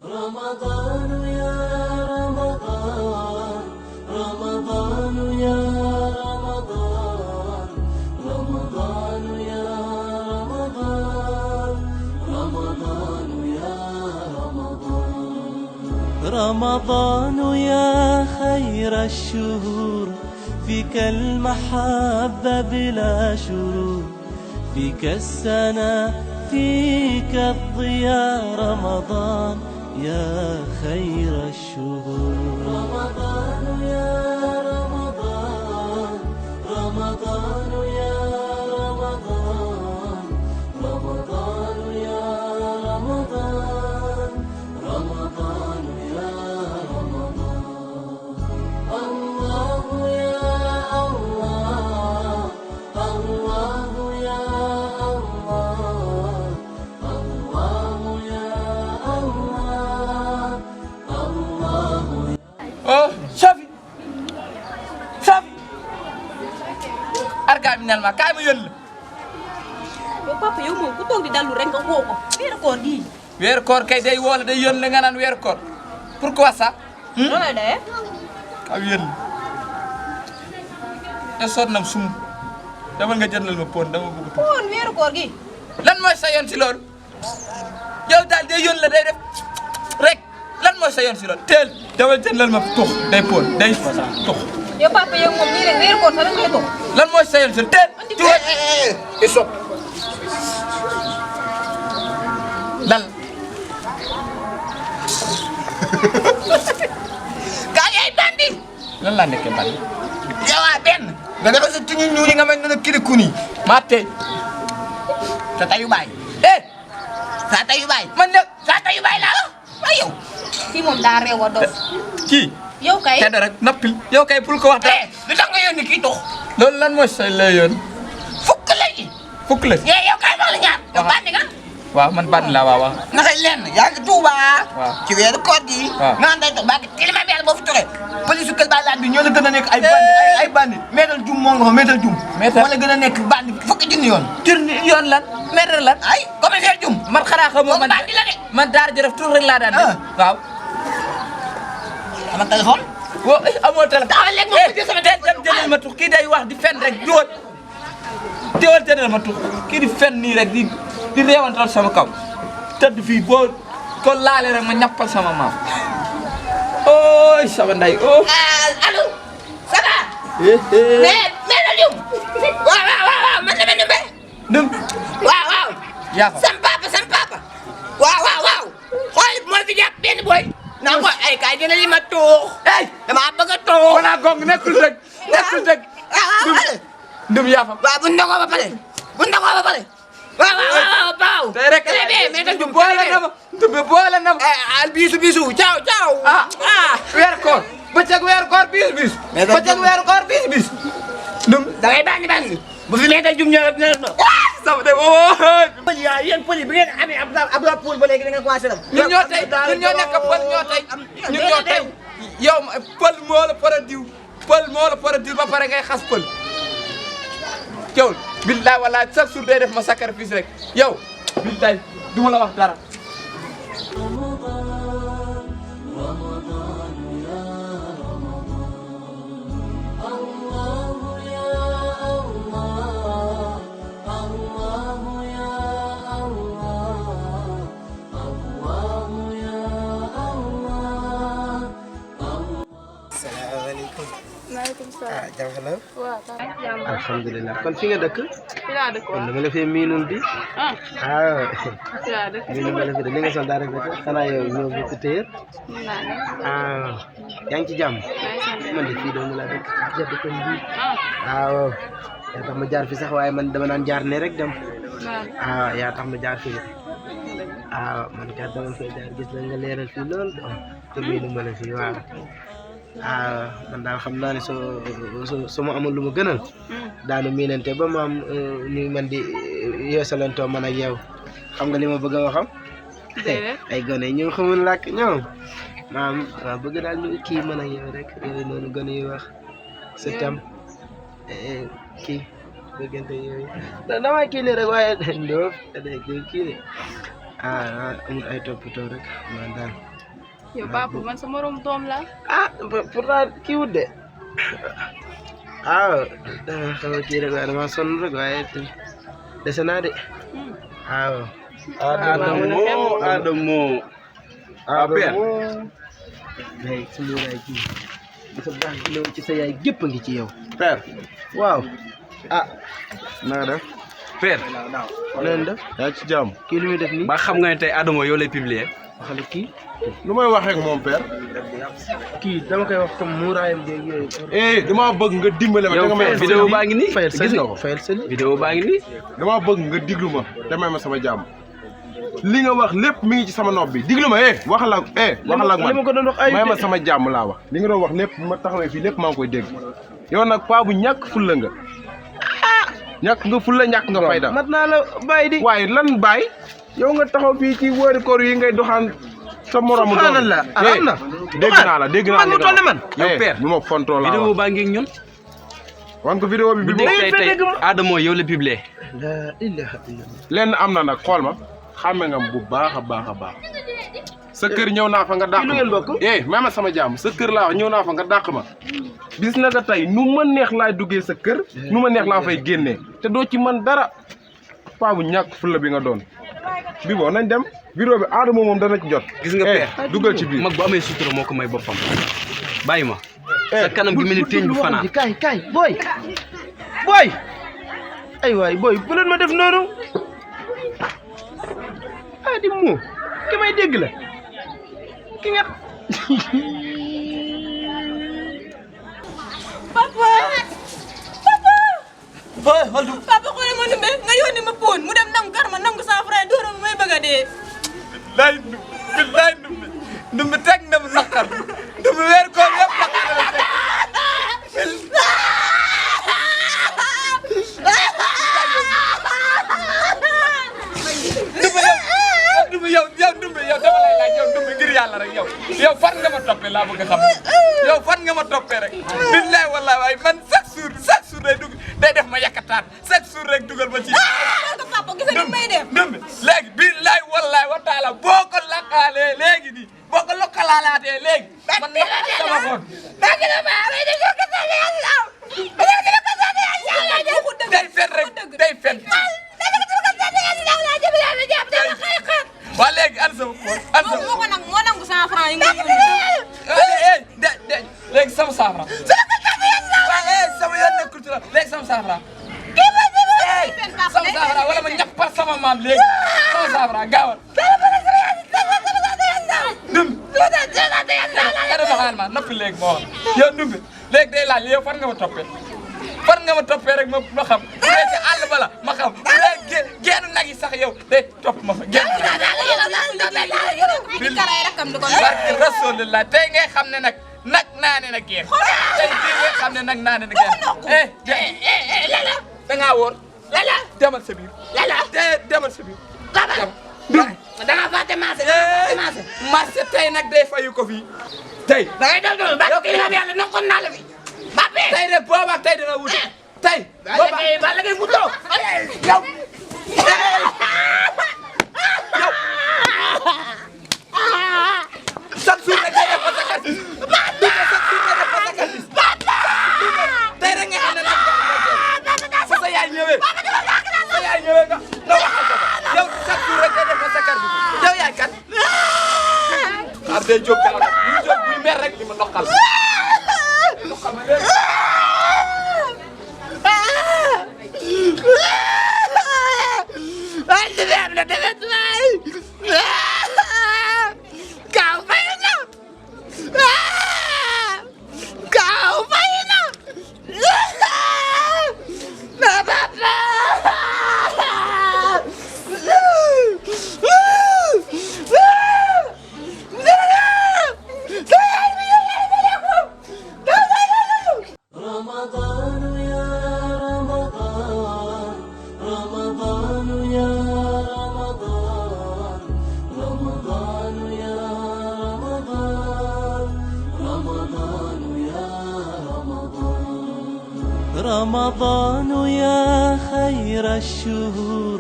رمضان يا رمضان رمضان يا رمضان رمضان يا رمضان رمضان يا رمضان رمضان يا خير الشهور فيك المحبة بلا شرور فيك السنة فيك الضياء رمضان يا خير الشهور رمضان يا رمضان رمضان يا رمضان رمضان يا رمضان رمضان يا رمضان الله يا الله الله يا الله الله يا الله الله Oh, Safi Safi arga mi nal ma kay ma yónni yow papa yow moom ku toog di dallu rek nga woo ko weeru koor gii. weeru koor kay day woo la day yónni nga naan weeru koor pourquoi ça loolu lay dayee. kaw yónni te sonnam sum dama nga jëndal ma pon dama bëgg tuuti woon weeru koor gi. lan mooy sa yoon si loolu yow daal day yónni la day def rek lan mooy sa yoon si loolu teel dama jëndal ma tux day pon day tux yow papa yow moom nii rek weeru koor sax da ngay toog. lan mooy sa yoon si loolu teel isop lan gaa yaay bandi lan laa nekkee bandi yow a benn nga defal sa tuñu ñuuli nga mel ne kiri kuni maa tey sa tayu baay sa tayu baay man nag sa tayu baay laa ay yow kii moom daa réew a dof. kii yow kay. tedd rek nappil yow kay bul ko wax dara lu tax nga yónni kii tux loolu lan mooy say lay yoon fukk lañu fukk la yow kay wax la ñaar yow bandi nga waaw man bandi laa waaw nga xëy lenn yaa ngi Tuuba waaw ci weeru koor gi waaw nga day tox baagi kilima bi yàlla boo fi toxee police kër Baay Laat bi ñoo la gën a nekk ay bandi meetal jum moo nga fa meetal jum Meetal. moo la gën a nekk bandi fukki junni yoon junni yoon lan mètre lan ay commissaire jum man xanaa xamoo man bandi la de man daar jërëf tur rek laa daan def waaw sama téléphone wo amoo téléphone taxawal léegi ma jël sama téléphone dem jëndal ma tux kii day wax di fen rek jóol teewal jëndal ma tux kii di fen nii rek di reewantal sama kaw tëdd fii boo ko laale rek ma ñappal sama maam ooy sama nday oh allo ça va mais la jum waaw man la mel ni mbay dum waaw yaa fa sam papa waaw xool moo fi jàpp benn boy naa ko ay kaay dina li ma tuux ey dama bëgg a tuux wala gong nekkul dëgg dum yaa fa waaw bu ndogoo ba pare waaw tey rek très bien mais tam jum boole na ma dum boole na ma al bisu ciao weer koor bëccëg weer koor bis Mais da bëccëg jum. weer koor bis dum da ngay bandi bu fi meetal jum ñëw dina no sama de woo pël yaa yéen pël yi bi ngeen amee Abdoulaye Poul ba léegi da ngeen commencé dem ñun ñoo tey ñun ñoo nekk pël ñoo tey yow pël moo la produit ba pare ngay xas pël yow billaay wallaay chaque jour day def ma sacrifice rek yow billaay du ma la wax dara رمضان رمضان يا رمضان الله يا الله الله يا الله الله يا الله salaamaaleykum. maaleykum salaam. jàmm xanaa. waaw jàmm. alhamdulilah kon fi nga dëkk. fi laa dëkk kon waaw. dama la fee miinul di. ah fi laa dëkk. miinu ma la fi de li nga sol daa rafet xanaa yow ñoo bokk téyër. mën naa ne. yaa ngi ci jàmm. maa ngi sant man de fii doomu laa dëkk ci jàpp kon bii. ah waaw yaa tax ma jaar fi sax waaye man dama naan jaar ne rek dem. waaw. yaa tax ma jaar fii de. man kat dama fay jaar gis la nga leeral fii lool te miinu ma la fii waaw. man daal xam naa ne soo ma amul lu ma gënal daanu miinante ba maam ñu man di yeesalantoo man ak yow xam nga li ma bëgg a waxam déedéet. ay gone ñu xamul làkk ñoom maam ma bëgg daal ñu kii mën ak yow rek yooyu noonu gone yi wax sa tam kii bëggante yooyu damay kii ne rek waaye ndoof kii ne amul ay toppatoo rek man daal. yow papa man sa morom doom la. pourtant kii wut de dama xaw a kii rek waaye dama sonn rek waaye dese naa de waaw. Adamo. Père. mais su ma yaay kii dafa baax ñëw ci sa yaay gépp a ngi ci yow. Père. waaw. na nga def. Père. leen def. yaa ci jàmm. kii lu muy def nii. ba xam nga ne tey Adamo yow lay publier. waxale kii. lu may wax ak moom père. kii dama koy wax comme muuraayam geeg yooyu. damaa bëgg nga dimbale ma. yow Père vidéo baa ngi nii. fayal gis nga ko fayal sëli. vidéo baa ngi nii. damaa bëgg nga diglu ma te may ma sama jàmm. li nga wax lépp mi ngi ci sama nopp bi diglu ma waxal ak waxal ak man li ma ko doon wax ay may ma sama jàmm laa wax. li nga doon wax lépp ma taxawee fii lépp maa ngi koy dégg yow nag paa bu ñàkk fulla nga. ñàkk nga fulla ñàkk nga fayda. mat naa la bàyyi di. waaye lan bàyyi yow nga taxaw fii ci wóori koor yi ngay doxaan sa moromu doom. subhanallah am na. dégg naa la dégg naa man mu toll ne man. yow Père bu ma fontoo laa vidéo wax. baa ngi ak ñun. wan ko vidéo bi bu dee tey Adamo yow la publier. la ilaha illallah. lenn am na nag xool ma xàmme nga bu baax a baax a baax sa kër ñëw naa fa nga dàq lu ngeen bokk. may ma sama jàmm sa kër laa wax ñëw naa fa nga dàq ma bis na nga tey nu ma neex laay duggee sa kër nu ma neex laa fay génnee te doo ci man dara paa bu ñàkk fulla bi nga doon bi boo nañ dem vidéo bi Adamo moom dana ci jot. gis nga Père dugal ci biir mag bu amee sutura moo ko may boppam bàyyi ma. sa kanam gi mel ni teeñ bu fanaan. kaay booy ay waay booy bu leen ma def noonu di mu ki may dégg la ki nga papa xoolal ma Ndumbe nga yónni ma Poon mu dem nangu garma nangu 100 francs dóoram may bëgg a dee. billaay Ndumbe teg na mu naqar Ndumbe weer ko yëpp naqar la teg. Ndumbe yow dama lay laaj yow Ndumbe ngir yàlla rek yow fan nga ma toppee laa bëgg a xam yow fan nga ma toppee rek billaay wallaay waaye man chaque jour day def ma yàkkataan chaque jour rek dugal ma ci. papa gis nga ni may def. Ndumbe léegi billaay wallaay wa taala boo ko lakkaalee léegi nii boo ko lokkalaalaatee léegi man ma sama xool. day fen rek day fen. waa léegi an sama xool an sama moo ko nag moo nangu 100 francs yi nga yónni. léegi sama 100 francs. waaw sama yoon nekkul ci la léegi sama 100 francs. sama 100 francs wala ma ñappal sama maam léegi sama 100 francs gaawal. Ndumbe xaar ma noppi léegi moo wax yow Ndumbe léegi day laaj yow fan nga ma toppee rek ma xam bu dee ci àll ba la ma xam bu dee génn nag yi sax yow day topp ma fa génn barke rasulillah tey ngay xam ne nag naa ne na génn tey jii ngay xam ne naa ne na génn lala da ngaa wóor lala demal sa biir lala demal sa biir da nga fàtte marché tey nag day fayu ko fii tey da ngay dal doon ba ki nga yàlla nokon naa la fi ba tey de booba tey dina wut tey ba la ngay mutoo yow chaque jour rek day def ko sacrifice tey rek nga xam ne nag sa yaay ñëwee nga waxal ko yow chaque jour rek day def ko sacrifice yow yaay kat xaar day jóg gaaw nag bu jóg buy mer rek di ma noqal ma dégg رمضان يا خير الشهور